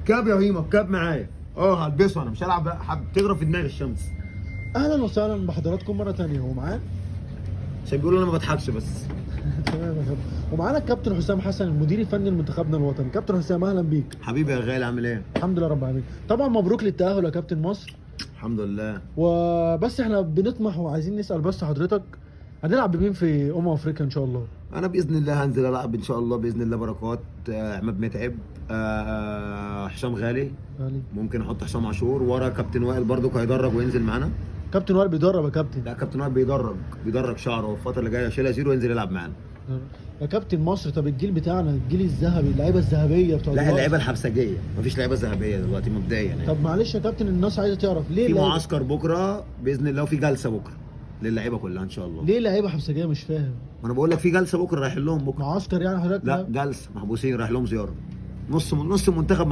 cap يا هيما، cap معايا. هلبسه انا مش هلعب بقى، تضرب في دماغي الشمس. اهلا وسهلا بحضراتكم مرة ثانية ومعانا عشان بيقولوا انا ما بضحكش بس. تمام يا كابتن. ومعانا الكابتن حسام حسن المدير الفني لمنتخبنا الوطني. كابتن حسام اهلا بيك. حبيبي يا غالي، عامل ايه؟ الحمد لله رب العالمين. طبعا مبروك للتاهل يا كابتن مصر. الحمد لله. وبس احنا بنطمح وعايزين نسال بس حضرتك، هنلعب بمين في افريقيا ان شاء الله؟ انا باذن الله هنزل العب ان شاء الله باذن الله بركات، عماد متعب، حسام غالي، غالي. ممكن احط حسام عاشور ورا كابتن وائل برضو هيدرج وينزل معانا. كابتن وائل بيدرب يا كابتن؟ لا، كابتن وائل بيدرج شعره الفترة اللي جاية شيلها zero وينزل يلعب معانا. يا كابتن مصر، طب الجيل بتاعنا، الجيل الذهبي، اللعيبة الذهبية بتوع لا، دلوقتي. اللعيبة الحبسجيه، مفيش لعيبة ذهبية دلوقتي مبدئيا يعني. طب معلش يا كابتن، الناس عايزه تعرف ليه في اللعيبة معسكر بكره باذن الله، وفي جلسه بكره للعيبة كلها ان شاء الله. ليه لعيبة حبسجيه؟ مش فاهم. ما انا بقول لك في جلسه بكره، رايح لهم بكره. معسكر يعني حضرتك؟ لا، جلسه محبوسين، رايح لهم زيارة. نص المنتخب.